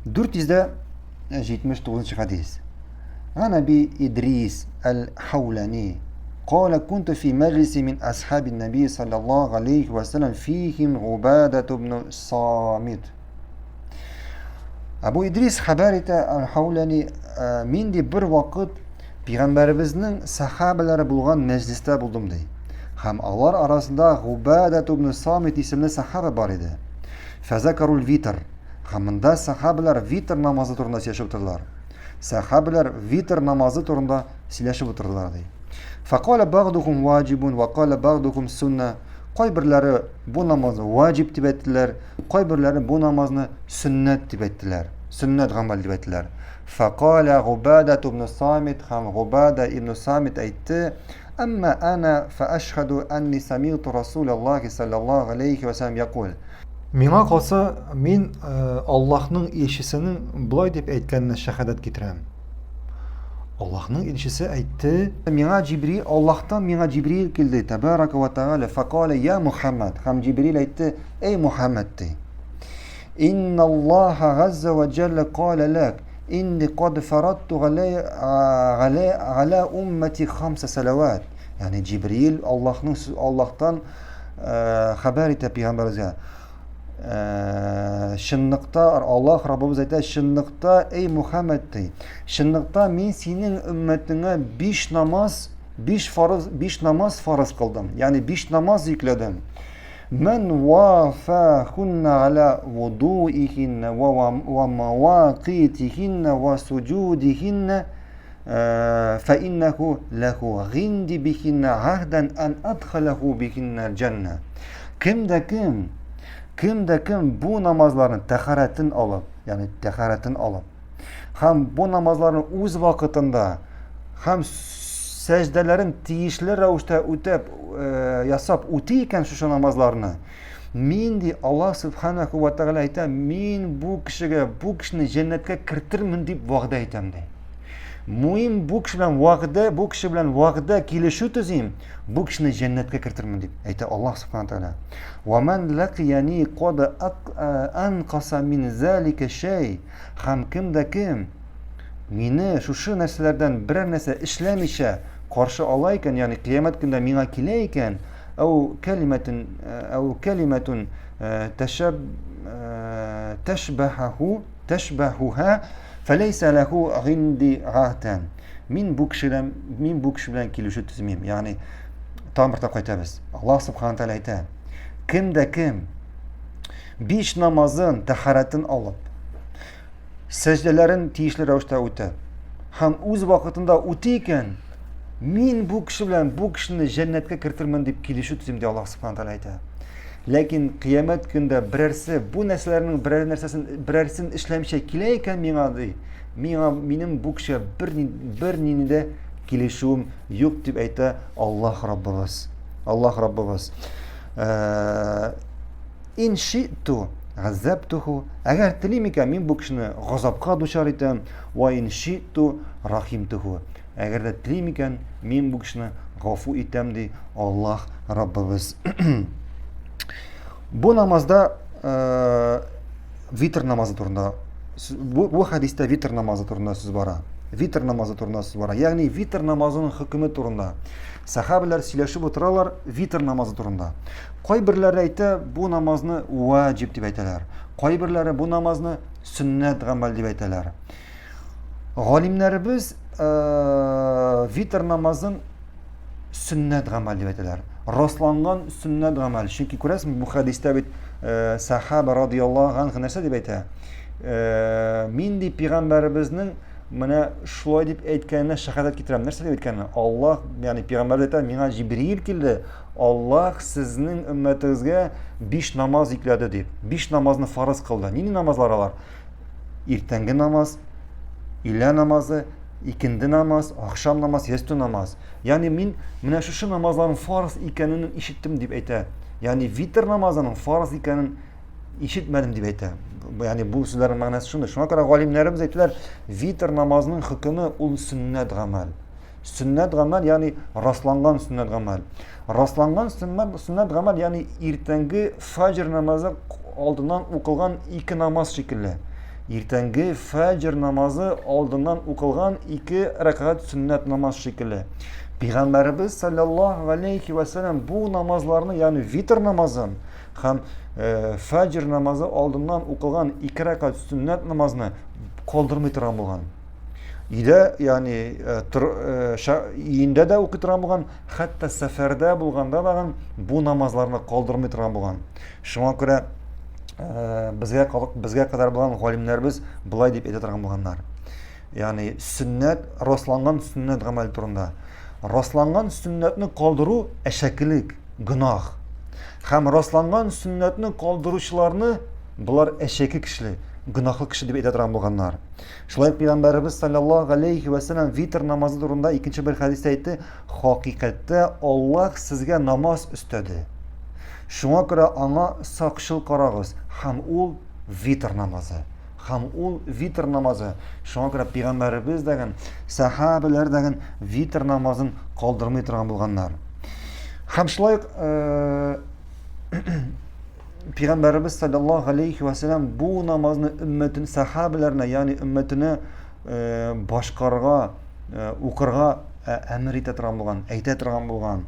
479 хәдис. Ган Әби Идрис әл-Хаулани قال كنت في مجلس من أصحاب النبي صلى الله عليه وسلم فيهم عبادة بن الصامت. Әбу Идрис хәбәр итә әл-Хаулани, мин ди бер вакыт пәйгамбәребезнең сахабалары булган мәҗлестә булдым ди. Һәм алар арасында Губада ибн Самит исемле сахаба бар иде. Фәзакарул витр. Һәм монда сахабалар витр намазы турында сөйләшеп утырдылар. Сахабалар витр намазы турында сөйләшеп утырдылар ди. Факала багдухум ваҗибун ва кала багдухум сунна. Кайберләре бу намазны ваҗиб дип әйттеләр, кайберләре бу намазны сөннәт дип әйттеләр. Сөннәт гамәл дип әйттеләр. Факала Губада ибн Самит һәм Губада ибн Самит әйтте: "Әмма ана фа ашхаду анни самигту Расулаллахи саллаллаху алейхи ва саллям якул". Миңа калса, мин Аллаһның илчесенең болай дип әйткәненә шәһадәт китерәм. Аллаһның илчесе әйтте, Миңа Җибрил, Аллаһтан миңа Җибрил килде, тәбарака ва тәгалә, фәкалә я Мухаммад. Һәм Җибрил әйтте, эй Мухаммад ди. Инна Аллаһа газза ва җәллә калә ләк, инни кад фаратту галя галя уммати хамса салават. Ягъни Җибрил Аллаһның Аллаһтан хәбәр итә пәйгамбәребезгә. Чынлыкта Аллаһ Раббыбыз әйтә, чынлыкта, эй Мухаммад ди, чынлыкта мин синең өммәтеңә биш намаз, биш фарыз, биш намаз фарыз кылдым. Ягъни биш намаз йөкләдем. Ман вафахунна аля вудуихинна ва мавақитихинна ва суджудихинна фаиннаху лаху гинди бихинна ахдан ан адхалаху бихинна джанна. Кем дә кем, кем дә кем бу намазларны тәхәрәтен алып, ягъни тәхәрәтен алып, һәм бу намазларны үз вакытында һәм сәҗдәләрен тиешле рәвештә үтәп, э, ясап үти икән шушы намазларны, мин ди Аллаһ субханаху ва тәгалә әйтә, мин бу кешегә, бу кешене җәннәткә кертермен дип вәгъдә итәм ди. Мин бу кеше белән вәгъдә, бу кеше белән вәгъдә килешү төзим, бу кешене җәннәткә кертермен дип әйтә Аллаһ субхана тәгалә. Ва ман лакияни кад анкаса мин залика шәй. Һәм кем дә кем мине шушы нәрсәләрдән берәр нәрсә эшләмичә каршы ала икән, ягъни кыямәт көндә миңа килә икән, әу кәлимәтун әу кәлимәтун тәшәб тәшбәһәһу тәшбәһуһа фәләйсә ләһу гинди гахтан. Мин бу кешедән, мин бу кеше белән килешү төземим. Ягъни тагын бер тапкыр әйтәбез. Аллаһ субхана тәгалә әйтә: Кем дә кем биш намазын, тәһарәтен алып, сәҗдәләрен тиешле рәвештә үтә һәм үз вакытында үти икән, мин бу кеше белән бу кешене җәннәткә кертермен дип килешү төзим, ди Аллаһ субхана тәгалә әйтә. Ләкин кыямәт көндә берәрсе бу нәрсәләрнең берәр нәрсәсен берәрсен эшләмичә килә икән миңа ди, миңа минем бу кешегә бер бер нинди дә килешүем юк дип әйтә Аллаһ Раббыбыз. Аллаһ Раббыбыз. Э, ин ши'ту газабтуху. Әгәр телим икән, мин бу кешене газапка дучар итәм. Ва ин ши'ту рахимтуху. Әгәр дә телим икән, мин бу кешене гафу итәм ди Аллаһ Раббыбыз. Бу намазда э, витр намазы турында бу, бу хәдистә витр намазы турында сүз бара. Витр намазы турында сүз бара. Ягъни витр намазының хөкеме турында. Сахабалар сөйләшеп утыралар витр намазы турында. Кайберләре әйтә, бу намазны ваҗиб дип әйтәләр. Кайберләре бу намазны сөннәт гамәл дип әйтәләр. Галимнәребез э, витр намазын сөннәт гамәл дип әйтәләр. Расланган сөннәт гамәл. Чөнки күрәсең, бу хәдистә бит э, сахаба радияллаһу анху нәрсә дип әйтә? Э, мин ди пәйгамбәребезнең менә шулай дип әйткәненә шәһадәт китерәм. Нәрсә дип әйткәнен? Аллаһ, ягъни пәйгамбәр әйтә, миңа Җибриил килде. Аллаһ сезнең өммәтегезгә биш намаз йөкләде дип. Биш намазны фарыз кылды. Нинди намазлар алар? Иртәнге намаз, өйлә намазы, икенде намаз, ахшам намаз, ястү намаз. Ягъни мин менә шушы намазларның фарыз икәнен ишеттем дип әйтә. Ягъни витр намазының фарыз икәнен ишетмәдем дип әйтә. Ягъни бу сүзләрнең мәгънәсе шундый. Шуңа күрә галимнәребез әйтәләр, витр намазының хөкеме ул сөннәт гамәл. Сөннәт гамәл, ягъни расланган сөннәт гамәл. Расланган сөннәт, сөннәт гамәл, ягъни иртәнге фаҗр намазы алдыннан укылган ике намаз шикелле. Иртәнге фәҗр намазы алдыннан укылган ике рәкәгать сөннәт намаз шикелле. Пәйгамбәребез саллаллаһу алейхи ва саллям бу намазларны, ягъни витр намазын һәм э, фәҗр намазы алдыннан укылган ике рәкәгать сөннәт намазны калдырмый торган булган. Өйдә, ягъни э, э, өендә дә укый торган булган, хәтта сәфәрдә булганда да бу намазларны калдырмый торган булган. Шуңа күрә э, безгә безгә кадәр булган галимнәребез болай дип әйтә торган булганнар. Ягъни сөннәт, расланган сөннәт гамәл турында. Расланган сөннәтне калдыру әшәкелек, гөнаһ. Һәм расланган сөннәтне калдыручыларны болар әшәке кешеле, гөнаһлы кеше дип әйтә торган булганнар. Шулай пәйгамбәребез саллаллаһу алейхи ва саллям витр намазы турында икенче бер хәдистә әйтте, хакыйкатьтә Аллаһ сезгә намаз өстәде. Шуңа күрә аңа сакчыл карагыз, һәм ул витр намазы. Һәм ул витр намазы. Шуңа күрә пәйгамбәребез дәген, сәхабәләр дәген витр намазын калдырмый торган булганнар. Һәм шулай ук э, Пәйгамбәребез саллаллаһу алейхи ва саллям бу намазны өммәтен сахабәләренә, ягъни өммәтенә э, башкарырга, э, укырга э, әмер итә торган булган, әйтә торган булган.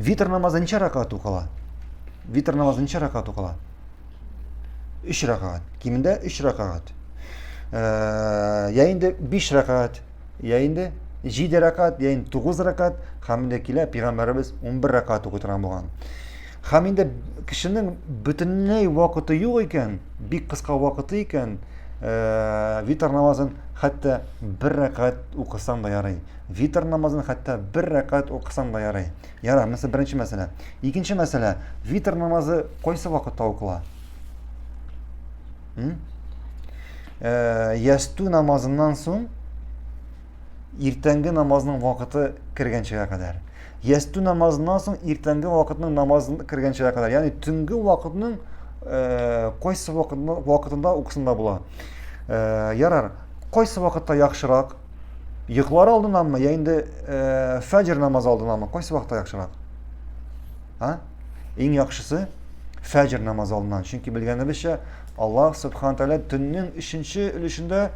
Витр намазы ничә рәкәгать укыла? Витр намазы ничә рәкәгать укыла? Өч рәкәгать. Кимендә өч рәкәгать. Я инде биш рәкәгать. Я инде 7 рәкать, я инде 9 рәкать, һәм инде килә пәйгамбәребез 11 рәкать укый торган булган. Һәм инде кешенең бөтенләй вакыты юк икән, бик кыска вакыты икән, э, витр намазын хәтта бер рәкать укысаң да ярый. Витр намазын хәтта бер рәкать укысаң да ярый. Ярар, мәсәлән, беренче мәсьәлә. Икенче мәсьәлә, витр намазы кайсы вакытта укыла? Э, ястү намазыннан соң иртәнге намазның вакыты кергәнчегә кадәр. Ястү намазыннан соң иртәнге вакытның намазын кергәнчегә кадәр. Ягъни төнге вакытның э, кайсы вакытында укысын да була. Э, ярар, кайсы вакытта яхшырак? Йоклар алдыннанмы, я инде фәҗр намазы алдыннанмы? Кайсы вакытта яхшырак? А? Иң яхшысы фәҗр намазы алдыннан. Чөнки белгәнебезчә, Аллаһ Субхану Тәгалә төннең өченче өлешендә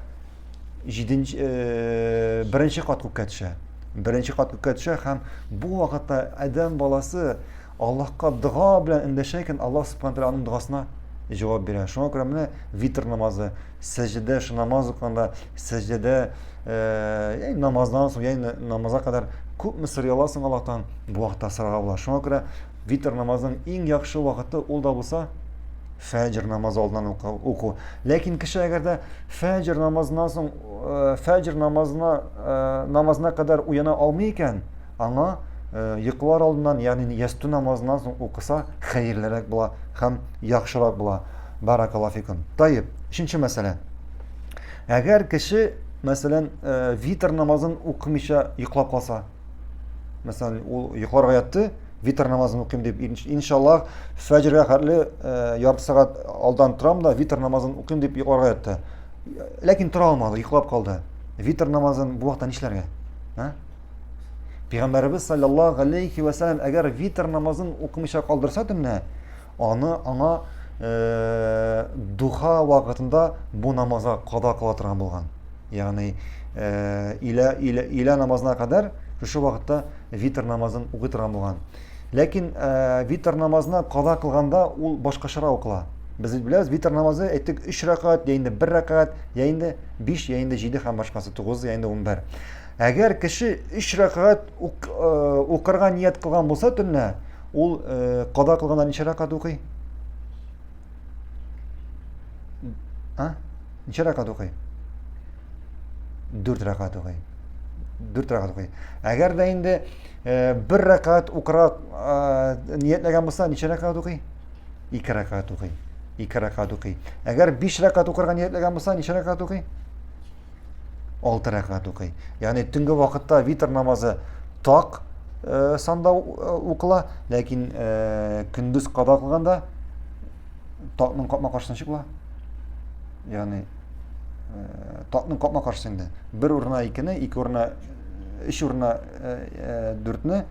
җиденче, э, беренче кат күккә төшә. Беренче кат күккә төшә һәм бу вакытта адәм баласы Аллаһка дога белән эндәшә икән, Аллаһ Субхану Тәгалә аның догасына җавап бирә. Шуңа күрә менә витр намазы, сәҗдәдә шу намаз укыганда, сәҗдәдә э, намаздан соң, яни намазга кадәр күпме сорый аласың Аллаһтан, бу вакытта сорарга була. Шуңа күрә витр намазының иң яхшы вакыты ул да булса фәҗр намазы алдыннан уку. Ләкин кеше әгәр дә фәҗр намазыннан соң э, фәҗр намазына э, намазына кадәр уяна алмый икән, аңа э, йоклар алдыннан, ягъни ястү намазыннан соң укыса хәерлерәк була һәм яхшырак була. Баракаллаһу фикум. Таиб, өченче мәсьәлә. Әгәр кеше, мәсәлән, витр намазын укымыйча йоклап калса, мәсәлән, ул йокларга ятты, витр намазын укыйм дип, иншаллаһ, фәҗргә хәтле э, ярты сәгать алдан торам да витр намазын укыйм дип йокларга ятты. Ләкин тора алмады, йоклап калды. Витр намазын бу вакытта нишләргә? А? Пәйгамбәребез саллаллаһу алейхи ва саллям әгәр витр намазын укымыйча калдырса төнлә, аны аңа э, духа вакытында бу намазга када кыла торган булган. Ягъни э, илә, илә, илә намазына кадәр шушы вакытта витр намазын укый торган булган. Ләкин э, витр намазына када кылганда ул башкачарак укыла. Без бит беләбез, витр намазы әйттек 3 рәкәгать, я инде 1 рәкәгать, я инде 5, я инде 7 һәм башкасы 9, я инде 11. Әгәр кеше 3 рәкәгать ук, э, укырга ният кылган булса төнлә, ул э, када кылганда ничә рәкәгать укый? А? Ничә рәкәгать укый? Дүрт рәкәгать укый. Дүрт рәкәгать укый. Әгәр дә инде э, бер рәкәгать укырга э, ниятләгән булса, ничә рәкәгать укый? Ике рәкәгать укый. Ике рәкәгать укый. Әгәр биш рәкәгать укырга ниятләгән булса, ничә рәкәгать укый? Алты рәкәгать укый. Ягъни төнге вакытта витр намазы так э, санда э, укыла, ләкин э, көндез када кылганда такның капма каршысына ничек була? Ягъни э, такның капма каршысы инде. Бер урына икене, ике урына өч урына э, э, дүртне,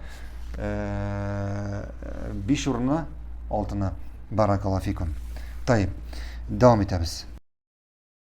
биш урына алтыны. Баракаллаһу фикум. Таиб. Дәвам итәбез.